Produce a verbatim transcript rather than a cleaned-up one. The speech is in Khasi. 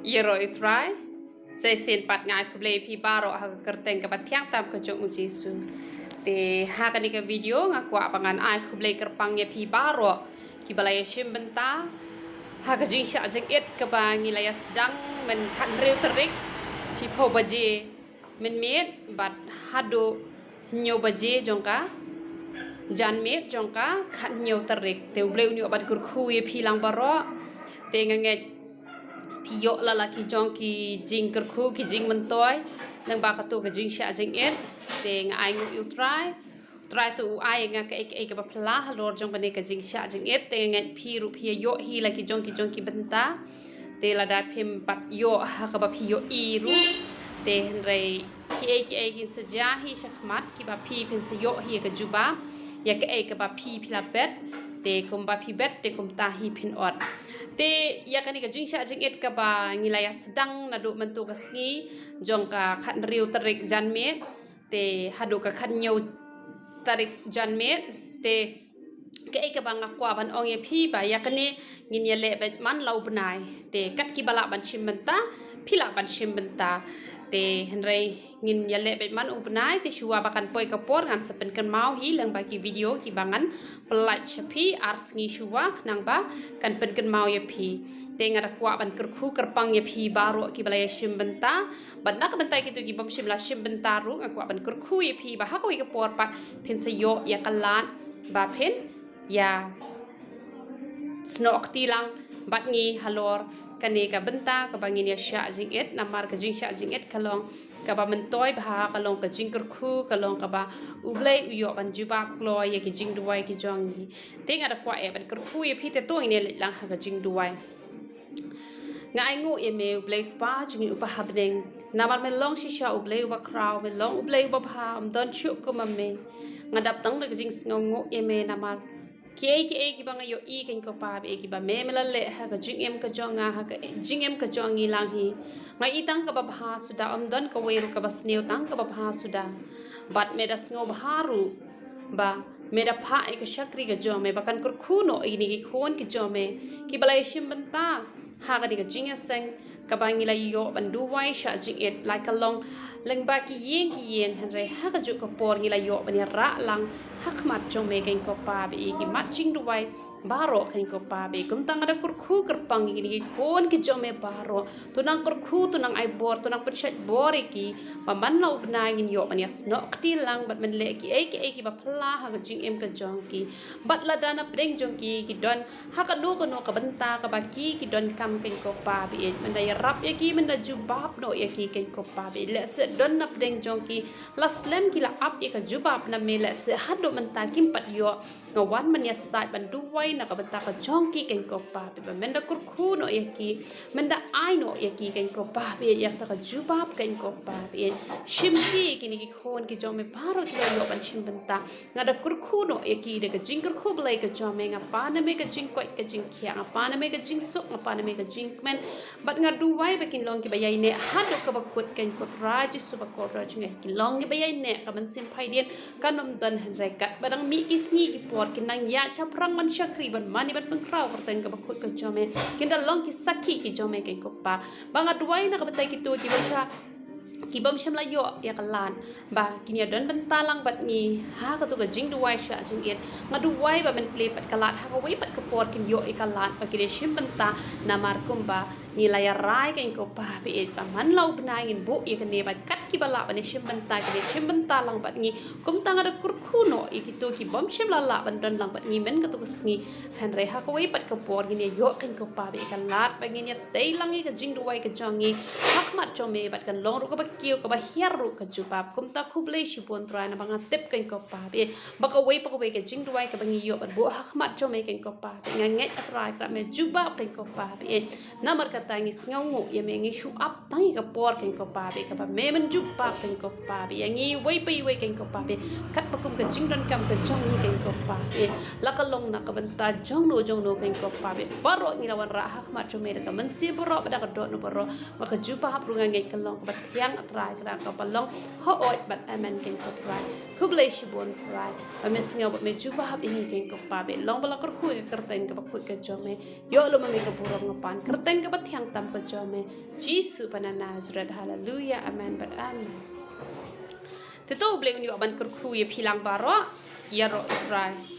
Ïaroh ïa u Trai. Sa shisien pat nga ai khublei ïa phi baroh ha ka kyrteng kaba thiang tam ka jong u Jisu. Te ha kane ka video nga kwah ba ngan ai khublei kyrpang ïa phi baroh kiba la ïashim bynta ha ka jingshah jingit kaba ngi la ïasdang mynhynriew tarik, shiphew baje mynmiet bad haduh hynñiew baje jong ka janmiet jong ka khathynñiew tarik. Te U Blei un ïoh ban kyrkhu ïa phi lang baroh. Te nga ngeit phi ïoh la la ki jong ki jingkyrkhu, ki jingmyntoi lyngba kato ka jingshah jingit. Te nga ai nguh ïa u Trai. U Trai to u ai nga kaei kaei kaba phylla halor jong kane ka jingshah jingit. Te nga ngeit phi ruh phi ïoh hi la ki jong ki jong ki bynta. Te lada phim pat ïoh ha kaba phi ïohi ruh, te hynrei kiei kiei kin sa jia hi shakhmat, kiba phi phin sa ïoh hi ka jubab ïa kaei kaba phi phi la bet. Te kumba phi bet te kumta hi phin ot. Te ïa kane ka jingshah jingit kaba ngi la ïasdang naduh mynta ka sngi jong ka khathynriew tarik janmiet te haduh ka khathynñiew tarik janmiet. Te kaei kaba nga kwah ban ong ïa phi ba ïa kane ngin ïaleh beit man la u bnai. Te kat kiba lah ban shim bynta, phi lah ban shim bynta. Te hynrei ngin ïaleh beit man u bnai, te shuwa ba kan poi ka por ngan sa pynkynmaw hi lyngba ki video kiba ngan pyllait sha phi ar sngi shuwa khnang ba kan pynkynmaw ïa phi. Te nga da kwah ban kyrkhu kyrpang ïa phi baroh kiba la ïashim bynta. Bad na ka bynta kito ki bym shym la shim bynta ruh nga kwah ban kyrkhu ïa phi ba ha kawei ka por pat phin sa ïoh ïa ka lad ba phin ïa snoh kti lang bad ngi halor kane ka bynta kaba ngin ïa shah jingit, namar ka jingshah jingit ka long kaba myntoi bha, ka long ka jingkyrkhu, ka long kaba U Blei u ïoh ban jubab kloi ïa ki jingduwai ki jong ngi. Te nga da kwah eh ban kyrkhu ïa phi, te to ngin ïa leit lang ha ka jingduwai. Nga ai nguh ïa me U Blei Kpa jong ngi uba ha bneng. Namar me long shisha U Blei uba khraw, me long U Blei uba bha, ym don shuh kum ma me. Nga dap tang da ka jingsngewnguh ïa me namar kiei kiei kiba nga ïohi keiñ ko Pa, ba kiba me me la leh ha ka jingim ka jong nga, ha ka jingim ka jong ngi lang hi. Nga i tang kaba bha suda, ym don kawei ruh kaba sniew, tang kaba bha suda. Bad me da sngewbha ruh ba me da phah ïa ka shakri ka jong me ba kan kyrkhu noh ïa kine ki khun ki jong me kiba la ïashim bynta ha kane ka jingïaseng kaba ngi la ïoh ban duwai shah jingit, la ka long lyngba ki ïing ki ïing, hynrei ha kajuh ka por ngi la ïoh ban ïarah lang ha khmat jong me keiñ ko Pa, ba ïa ki mat jingduwai baroh keiñ ko Pa, ba kumta nga da kyrkhu kyrpang ïa kine ki khun ki jong me baroh. To nang kyrkhu, to nang ai bor, to nang pynshait bor ïa ki ba man la u bnai ngin ïoh ban ïasnoh kti lang bad men leh kiei kiei kiba phylla ha ka jingim ka jong ki. Bad lada na pdeng jong ki ki don ha kano kano ka bynta kaba ki ki donkam keiñ ko Pa, ba ïeit men da ïarap ïa ki, men da jubab noh ïa ki keiñ ko Pa, ba ïeit lehse don na pdeng jong ki la slem ki la ap ïa ka jubab na me, lehse haduh mynta kim pat ïoh. Nga wan men ïasaid ban duwai na ka bynta ka jong ki keiñ ko Pa, ba men da kyrkhu noh ïa ki, men da ai noh ïa ki keiñ ko Pa, ba ïeit ïa ka jubab keiñ ko Pa, ba ïeit shim ki kine ki khun ki jong me baroh kiba ïoh ban shim bynta. Nga da kyrkhu noh ïa ki da ka jingkyrkhu Blei ka jong me, nga pan na me ka jingkoit ka jingkhiah, nga pan na me ka jingsuk, nga pan na me ka jingkmen. Bad nga duwai ba kin long kiba ïaineh haduh kaba kut keiñ ko Trai Jisu ba kordor jong ngi, kin long kiba ïaineh ka mynsiem phaidien kan ym don, hynrei katba dang mih ki sngi ki por kin nang ïaid shaphrang ban shakri ban mane ban pynkhraw kyrteng kaba kut ka jong me, kin da long ki sakhi ki jong me keiñ ko Pa. Ba nga duwai na ka bynta kito ki bym sha ki bym shym la ïoh ïa ka lad ba kin ïa don bynta lang bad ngi ha kato ka jingduwai shah jingit. Nga duwai ba men plie pat ka lad ha kawei pat ka por kin ïoh ïa ka lad ba kin ïa shim bynta, namar kumba ngi la ïarai keiñ ko Pa, ba ïeit ba man la u bnai ngin buh ïa kane bad kat kiba lah ban ïa shim bynta kin ïa shim bynta lang bad ngi. Kumta nga da kyrkhu noh ïa kito ki bym shym la lah ban don lang bad ngi man kato ka sngi. Hynrei ha kawei pat ka por ngin ïa ïoh keiñ ko Pa, ba ïa ka lad ba ngin ïa tei lang ïa ka jingduwai ka jong ngi ha khmat jong me, bad kan long ruh kaba kiew kaba hiar ruh ka jubab. Kumta khublei shibun Trai, naba nga tip keiñ ko Pa, ba ïeit ba kawei pa kawei ka jingduwai kaba ngi ïoh ban buh ha khmat jong me keiñ ko Pa, ba ïeit nga ngeit A Trai Kynrad me jubab keiñ ko Pa, ba ïeit namar kata ngi sngewnguh ïa me, ngi shu ap tang ïa ka por keiñ ko Pa, ba ïeit kaba me men jubab keiñ ko Pa, ba ïeit ngi iwei pa iwei keiñ ko Pa, ba ïeit katba kum ka jingdonkam ka jong ngi keiñ ko Pa, ba ïeit la ka long na ka bynta jongno jongno keiñ ko Pa, ba ïeit baroh ngi la wanrah ha khmat jong me da ka mynsiem baroh bad da ka dohnud baroh, ba ka jubab ruh nga ngeit ka long kaba thiang A Trai Kynrad, kaba long hooid bad amen keiñ ko Trai. Khublei shibun Trai ba me sngew bad me jubab ïa ngi keiñ ko Pa, ba ïeit long ba la kyrkhu ïa ka kyrteng kaba kut ka jong me. Ïoh lum ma me ka burom, nga pan kyrteng kaba khamtam ka jong me. Jisu ba na Nasareth. Haleluya. Amen bad amen. Te to U Blei un ïoh ban kyrkhu ïa phi lang baroh. Ïaroh Trai.